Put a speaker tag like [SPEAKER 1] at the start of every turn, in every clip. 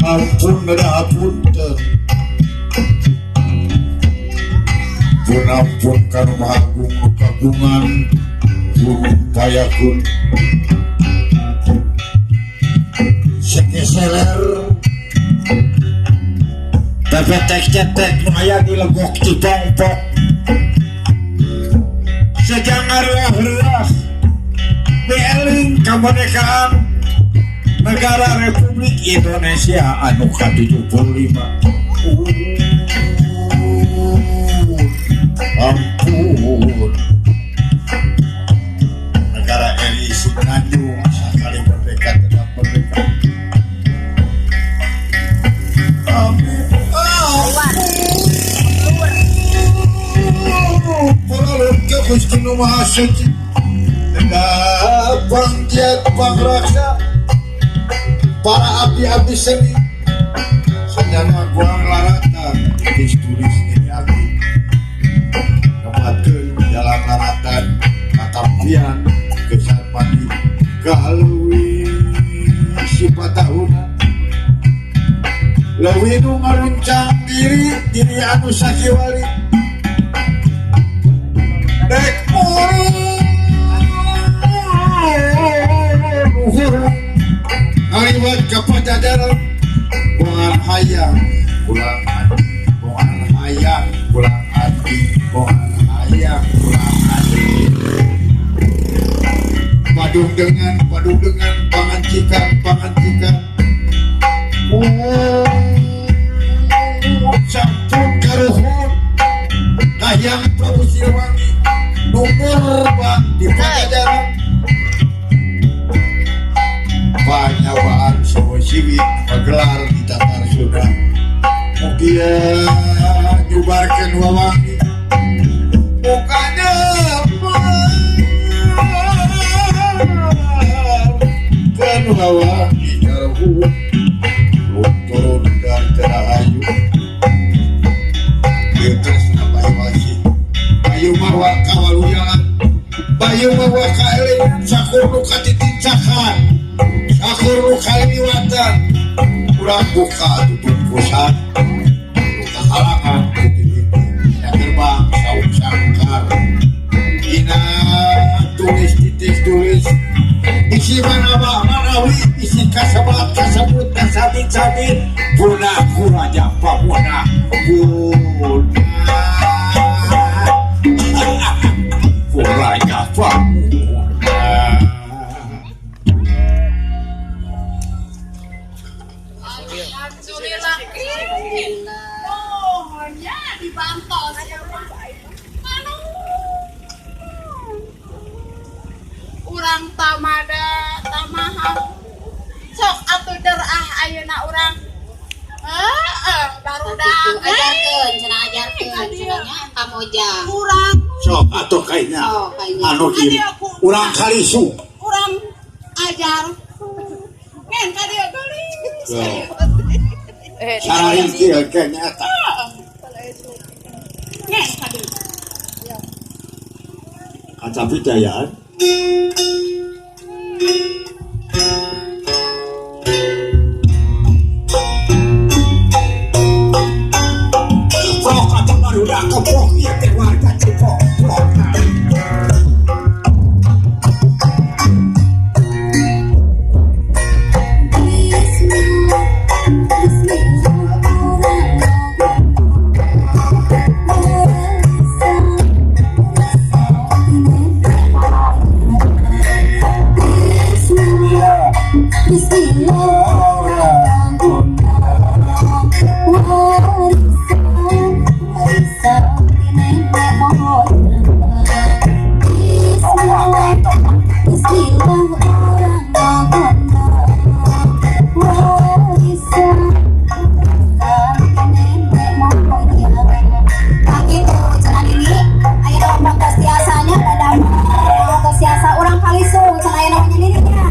[SPEAKER 1] Ampun punten, pun ampun kanu Maha Agung nu kagungan kun payakun sekeseler pepetek cetek nu aya di legok Cipongpok sejang ngareureuh dieling kemerdekaan Negara Republik Indonesia anu ka-75. Ampun negara RI Semenanjung sakali merdeka tetap merdeka. Ampun, ampun, ke Gusti Nu Maha Suci, Panggiat pangraksa para abdi-abdi seni senjana guang laratan tulis ini abdi nempatkeun jalan laratan katampian kesan mandi kalui sipatahuna leuwih nu ngaruncang diri diri anu sakiwali dek urung ngaliwat ka Pajajaran bongan hayang pulang adi bongan hayang pulang adi bongan hayang pulang adi padung dengan pangancikan pangancikan sampun karuhun Kahiyang Prabu Siliwangi nu murban di Pajajaran panyawaan sebuah siwi pagelar di Tatar Sunda mugia nyubarkeun wawangi mukanya kan wawangi karuhun turun dari terahayu ieu tresna bayu asih bayu mawa kawaluyaan bayu mawa kaelingan sakur nu katitincakan sakur nu kaliliwatan urang buka tutup pusat nu kahalangan ku titik dina gerbang saung sangkar dina tulis titis tulis isi mana manawi isi kasebat kasebut kasabit sabit punah ku raja pamunah punah ku raja pamunah.
[SPEAKER 2] Alhamdulillah. Nuhunnya dibantos. Aduh. Urang tamada tamaha. Sok atuh der ah ayeuna urang. Heeh, barudak.
[SPEAKER 3] Ajarkeun cenah, ajarkeun cenah nya ka Mojang.
[SPEAKER 2] Urang
[SPEAKER 1] Sok atuh kayaknya
[SPEAKER 3] Oh, kayaknya.
[SPEAKER 1] Anu di urang kalisu
[SPEAKER 2] urang ajar. Ngen ka dieu geulis.
[SPEAKER 1] Sararingkil kayaknya eta.
[SPEAKER 2] Ngen ka dieu.
[SPEAKER 1] Kacapi dayaan. Keprok atau barudak keprok ieu teh warga Cipongpok.
[SPEAKER 3] Orang kalisung cenah aya namanya nini nya.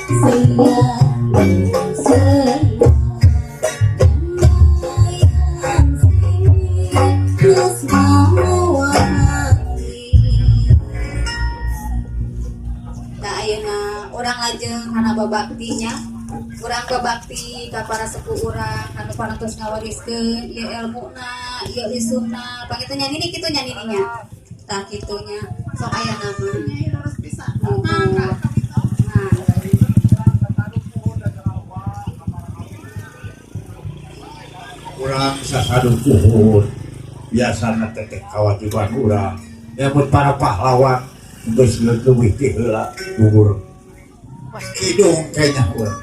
[SPEAKER 3] Tah, ayeuna urang lajeng kana babaktinya. Urang babakti ka para sepuh urang anu parantos ngawariskeun ieu elmuna, ieu lisungna. Panginten nya, Nini, kitu nya, Nini, nya. Tah, kitu nya. Sok aya nama.
[SPEAKER 2] Terus bisa.
[SPEAKER 3] Nuhun.
[SPEAKER 2] Mangga.
[SPEAKER 3] Nah.
[SPEAKER 1] Urang sasadukuhun biasana teteh kewajiban urang nyambut para pahlawan geus leuwih ti heula gugur hidung kayaknya urang.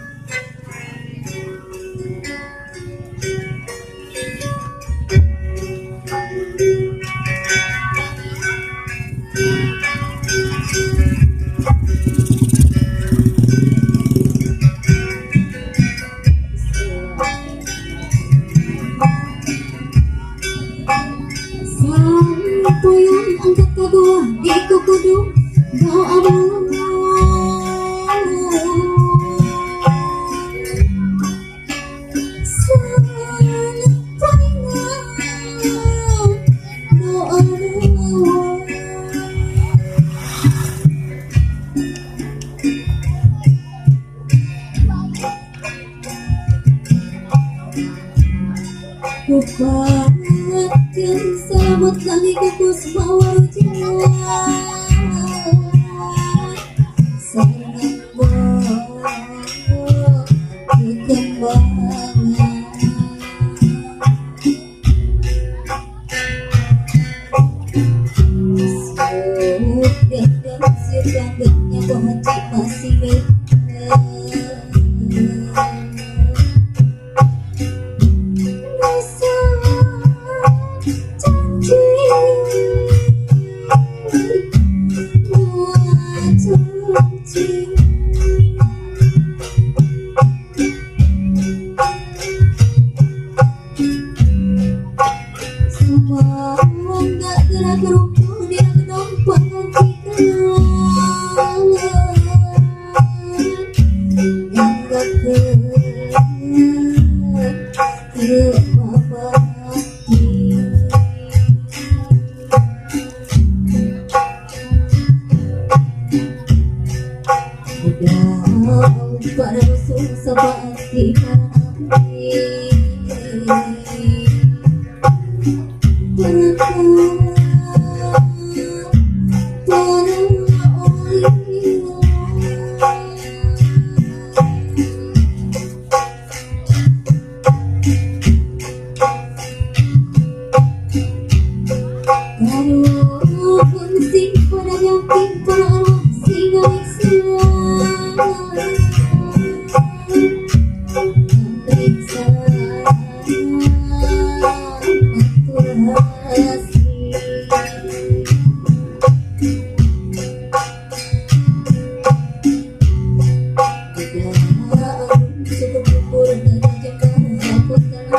[SPEAKER 4] Sampoyang angkat ka goa di kukudu doa dulu. Sampoyang doa dulu. Kupatkeun salamut langi kukus mawarujaya Sareng kekembangan. Siuk dendam siuk dangdutnya hati masih Rasa janji janji. Sumangga gerak rumpuh di gedong pangantikan Nyanggakeun teu babati. Udah para rasul sabaati para nabi para para aulia. Karuhun sing para yatim para arwah sing ngaliksa Ngaliksa matur hasih. Syukur bilih aya kalepatan.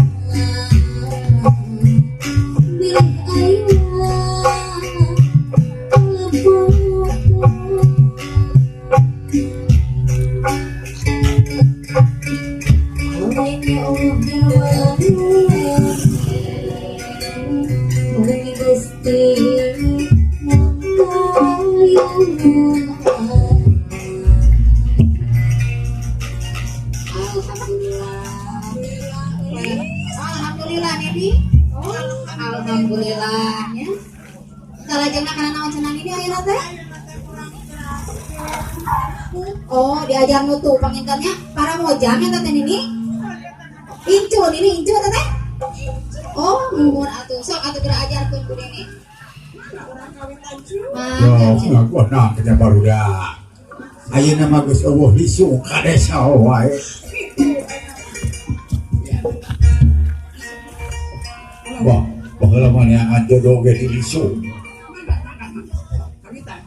[SPEAKER 4] Ya Allah ya Rabbal alamin, Mugi Gusti mangayungan.
[SPEAKER 3] Alhamdulillah. Alhamdulillah, Nebi. Alhamdulillah ya. Salajengna kana naon cenah ini ayeuna teh? Oh, diajar nutu panginten nya para mojang eta teh, Nini. Incu, Nini, incu teh. Oh, nuhun atuh. Sok atuh geura ajarkeun ku Nini.
[SPEAKER 1] Yo,
[SPEAKER 3] Mangga.
[SPEAKER 1] ngaguana kita barudak. Ayeuna mah geus euweuh lisung ka desa wae. Wah, baheula mah neangan jodoh ge di lisung.
[SPEAKER 2] Kawitan.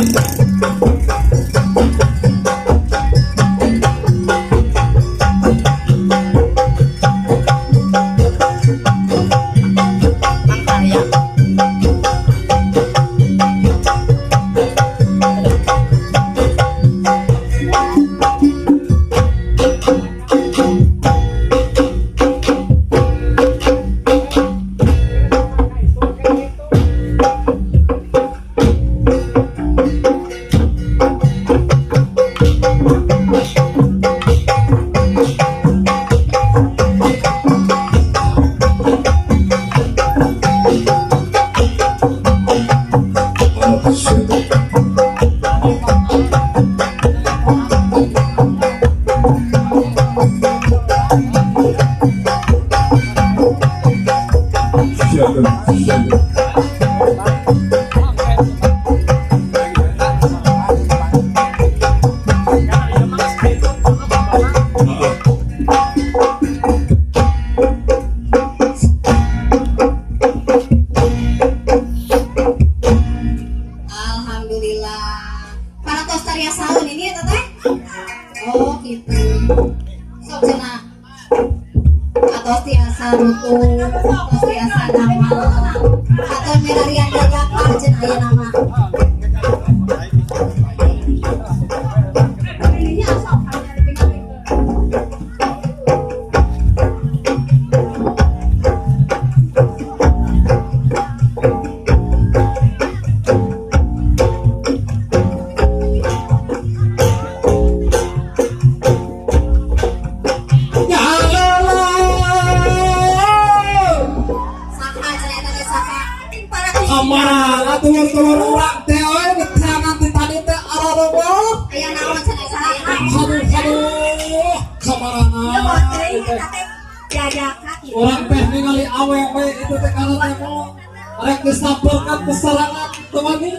[SPEAKER 2] Mang karya.
[SPEAKER 3] Alhamdulillah. Para tos tariasaeun ini ya teteh? Oh gitu. Sok cenah. Atos tiasa rutu, atos tiasa damel. Atau merarian dajakan cenah aya nama. Saha cenah eta teh saha? Para
[SPEAKER 1] Kamara atuh urang teh euy neangan ti tadi teh arorowoh.
[SPEAKER 3] Aya naon cenah eta aya naon?
[SPEAKER 1] Aduh aduh kamarana. Urang teh ningali awewe itu teh kana teh mau rek disamperkan ke sarangan teu wani.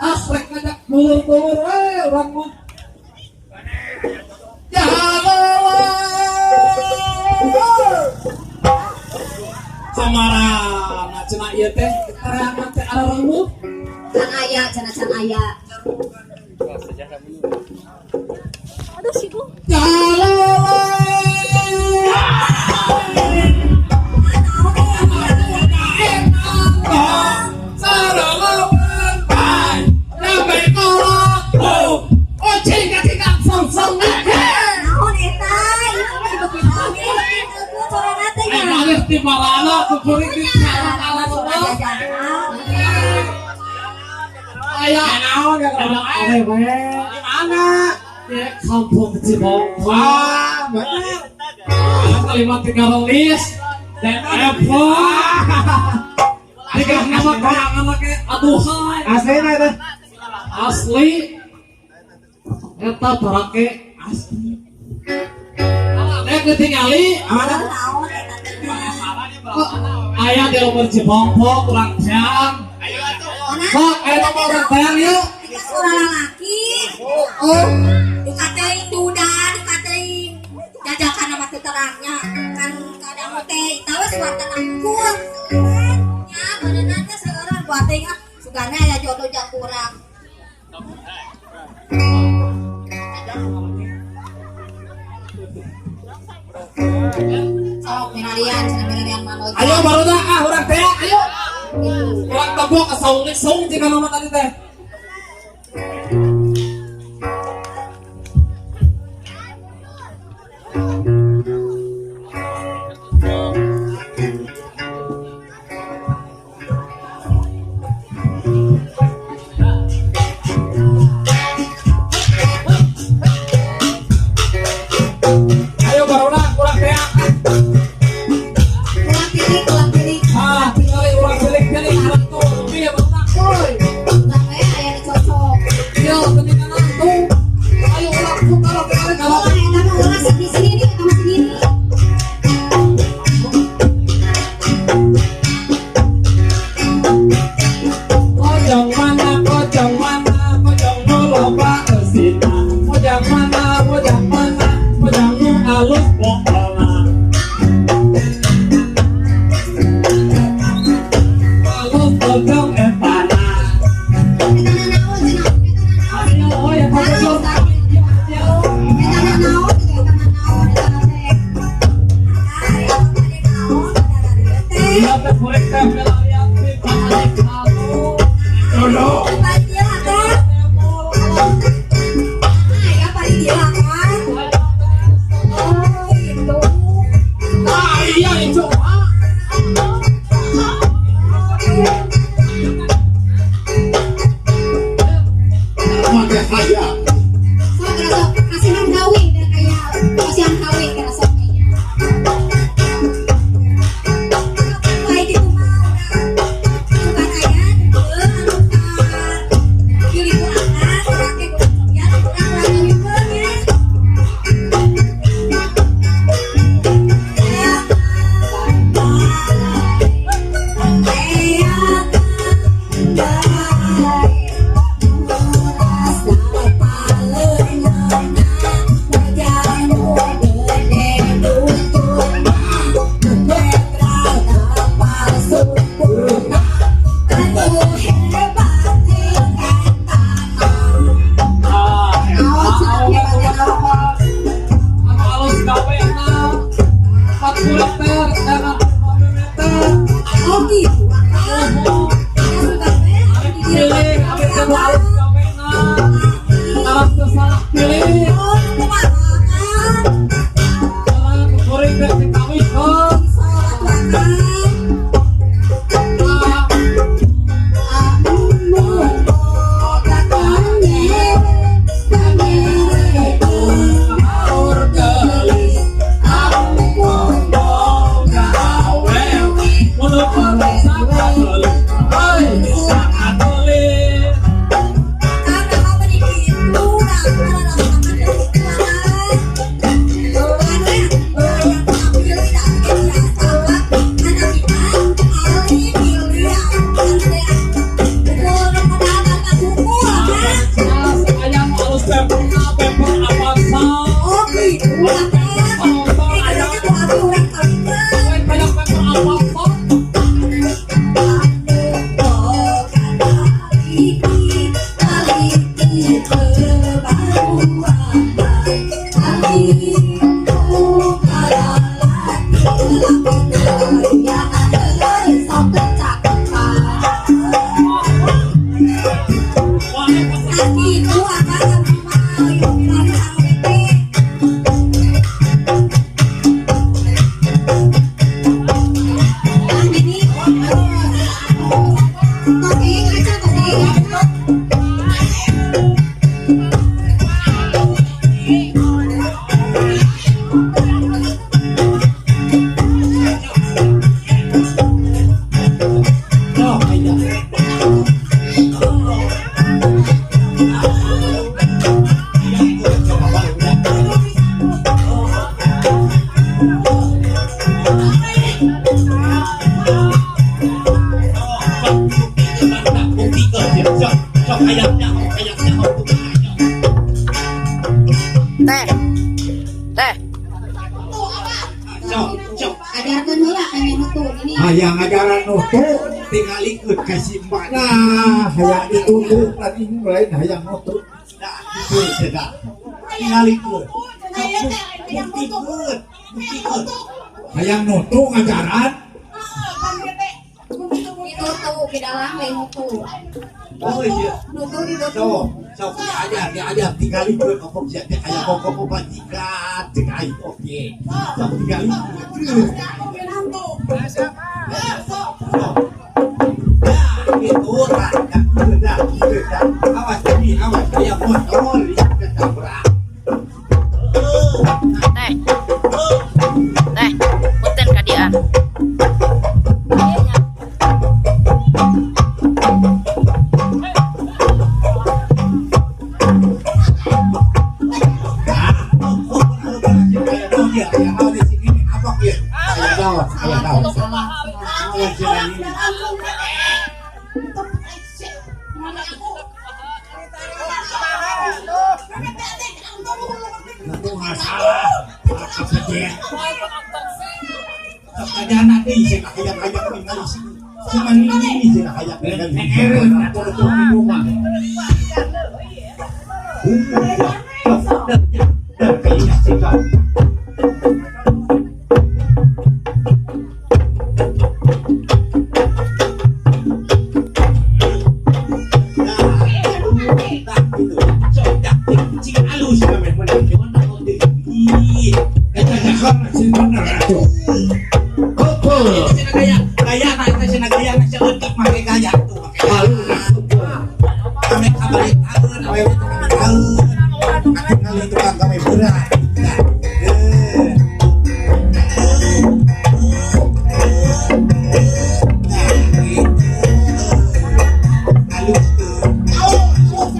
[SPEAKER 1] Ah rek ngajak dulur-dulur we urang mah. Ya Allah. Kamarana cenah ieu teh terangan teh arareuweuh.
[SPEAKER 3] Can aya cenah can aya.
[SPEAKER 1] Ya Allah.
[SPEAKER 4] Naon eta? Ieu mah dibeuki corona teh nya.
[SPEAKER 1] Kampung Cibongkok. Wah, bener. Kalimat tinggal rilis dan Apple. Tiga nama karangan lagi aduhai.
[SPEAKER 5] Asli na itu.
[SPEAKER 1] Asli. Eta barake asli. Nek ditingali
[SPEAKER 5] Aman.
[SPEAKER 4] Naon eta teh?
[SPEAKER 1] kok aya di lembur Cibongkok urang teang. Sok aya nomor urang teang yuk.
[SPEAKER 4] Eta suara lalaki.
[SPEAKER 1] Oh,
[SPEAKER 4] Dikatain duda, dikatain jajakan nama teu terangnya. Kan kadang teh eta we suara nangkul. Nya beuneunan teh seueuran buat teh ah sugana aya jodoh jang kurang.
[SPEAKER 3] Sok mirarian cenah mirarian manoja.
[SPEAKER 1] Ayo barudak ah urang teang ayo. Urang tebok ke saung saung jika nama tadi teh. Ayo barudak urang teang.
[SPEAKER 3] Ulang tilik, ulang tilik.
[SPEAKER 1] Ah, tinggali urang cilik-cilik urang tuh. Piye barudak euy.
[SPEAKER 3] Ulang we.
[SPEAKER 5] Hayang.
[SPEAKER 3] Sok geura sok kasihan gawe da kaya kasihan gawe geura sok nya. Baik gitu mah urang sugan aya heueuh anu ka pilih ku akang urang ge ya urang ngawinkeun nya.
[SPEAKER 1] Ah, eta awewe anu alus gawena 40 meter, jangan 50 meter.
[SPEAKER 3] Oh gitu, akang.
[SPEAKER 1] Oh, arek pilih, arek teh nu alus gawena. Awas teu salah pilih.
[SPEAKER 4] Oh, kumaha akang?
[SPEAKER 1] Karena kuring teh dikawinkeun.
[SPEAKER 4] Bisa atuh akang.
[SPEAKER 1] Ah, haur geulis, ampun boga awewe. Mun perlu sakatulis, euy sakatulis.
[SPEAKER 4] Kang nama meni kitu, nah karena nama teh kumaha. Anu ya, hayang pilih da ge biasa anak kita ali milih anu teh pukul nu padahal pukul akang.
[SPEAKER 1] Nah, ayam alus pemperna pemper Avanza.
[SPEAKER 4] Oh gitu akang.
[SPEAKER 1] Penonton
[SPEAKER 4] Eh
[SPEAKER 1] ayam
[SPEAKER 4] kayaknya ku abi urang kawinkeun.
[SPEAKER 1] lain banyak pemper Avanza. Wah, eta
[SPEAKER 5] Oh, hayang.
[SPEAKER 2] Teh. Teh.
[SPEAKER 3] Ajarkeun heula ka nutu ini.
[SPEAKER 5] Hayang ajaran nutu tingalikeun ka simba. Nah, hayang ditutup tadi lain hayang nutu. Nah, itu seda. Tingalikeun. Buktikeun, buktikeun. Hayang nutu ngajaran.
[SPEAKER 3] Ditutu di dalam lain nutu.
[SPEAKER 5] Oh iya.
[SPEAKER 3] Nutu ditutu.
[SPEAKER 5] Sok, sok diajar, diajar tingalikeun opok sia teh aya pokok pajikan cek aing oge. Sok tingalikeun. Sok. Nah, itu lah, dah, gitu dah, gitu dah. Awas tadi, awas kayak motor yang ketabrak.
[SPEAKER 2] Teh. Teh. Punten kadian.
[SPEAKER 5] Nah, oh, oh, oh, oh, ya, ya, oh, di sini nih, apa ya? Kayak daun, kayak daun. Awas ya, ini. Itu nggak salah. Apa dia? Ada anak nih, saya kayak ningali sini. Cuma ini saya kayak ningali. Atau di rumah. Kayaknya sih kau. Nah, gitu. So, dah, cing alus kami menang. Cuman tak tahu deh. Ih,
[SPEAKER 6] Eta cakar sing bener atuh. Betul.
[SPEAKER 5] Cenah gaya, gaya na eta cenah gaya na saeutik make gaya tuh make.
[SPEAKER 6] Malu.
[SPEAKER 5] Kami kabari Tahun awewe teh tahun. Kali tukang gawe berat. Nah, Halus tuh. Halus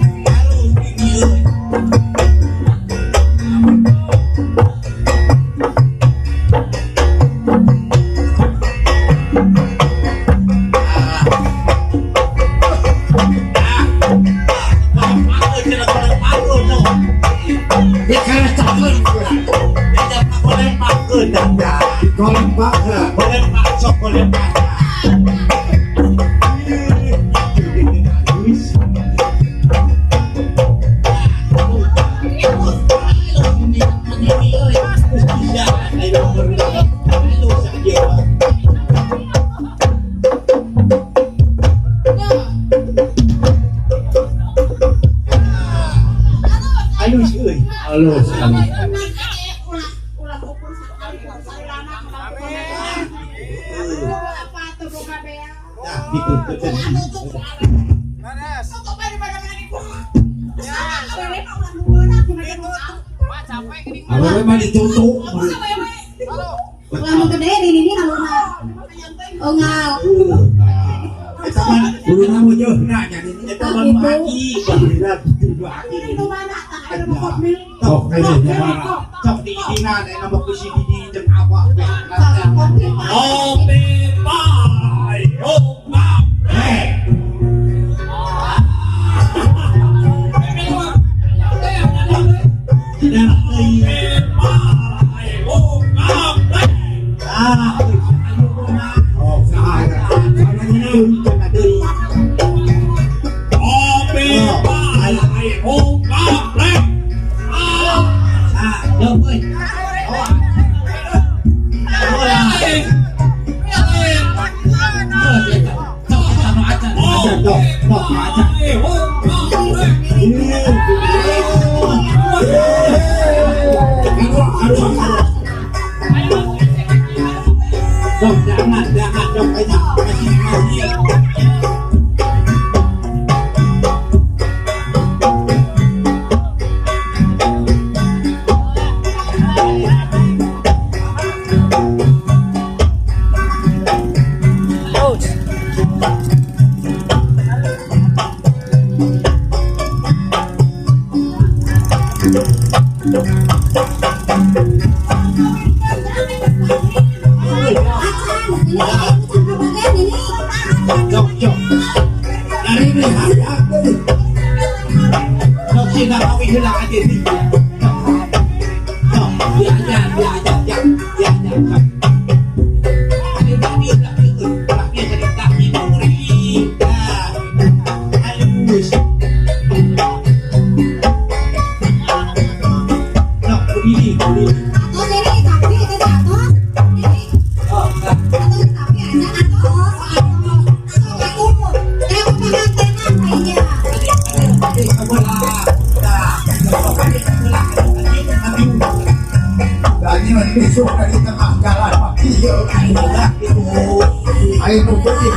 [SPEAKER 5] ini euy. Halus euy.
[SPEAKER 1] Halus, halus.
[SPEAKER 5] Nah, gitu.
[SPEAKER 1] Awewe mah ditutup.
[SPEAKER 3] Ulah nu gede ini aluna. Ongal.
[SPEAKER 5] Eta mah
[SPEAKER 6] Kuduna wujudna nya ini.
[SPEAKER 5] eta mah nu aki, baheula gitu nu aki.
[SPEAKER 6] Tok kayaknya marah.
[SPEAKER 5] Sok di dina aya mah ku si Didi jeung awak we.
[SPEAKER 1] Ope pai, opa.
[SPEAKER 5] Dan euy.
[SPEAKER 1] Pai, opa.
[SPEAKER 5] Ah, euy, ayo mah.
[SPEAKER 6] Oh, saha eta?
[SPEAKER 5] Deui cenah deui.
[SPEAKER 1] Ope pai, opa.
[SPEAKER 5] Ah, jauh euy. Oh. Acan dok, dok, acan. Dok, jangan, jangan, dok, banyak, masih, masih.
[SPEAKER 2] Terus.
[SPEAKER 3] Acan, ini can kabagian ini.
[SPEAKER 5] Dok, dok,
[SPEAKER 6] Dari ini hayang euy.
[SPEAKER 5] dok, sina kawin heula ka dieu. Dok, dok, diajar, diajar, ya, diajar. Ada tadi ulah ieu, ulah ieu tadi tak minuri. Nah, halus. Dok, berdiri, berdiri.
[SPEAKER 3] Atos ini tapi itu atos. Ini.
[SPEAKER 5] Oh, nah.
[SPEAKER 3] Atos tapi aja atos. Atos aku. Eh, pengantenan kayaknya.
[SPEAKER 6] Lagi mah besok dari tengah jalan mah ieu. Ayo nu gede.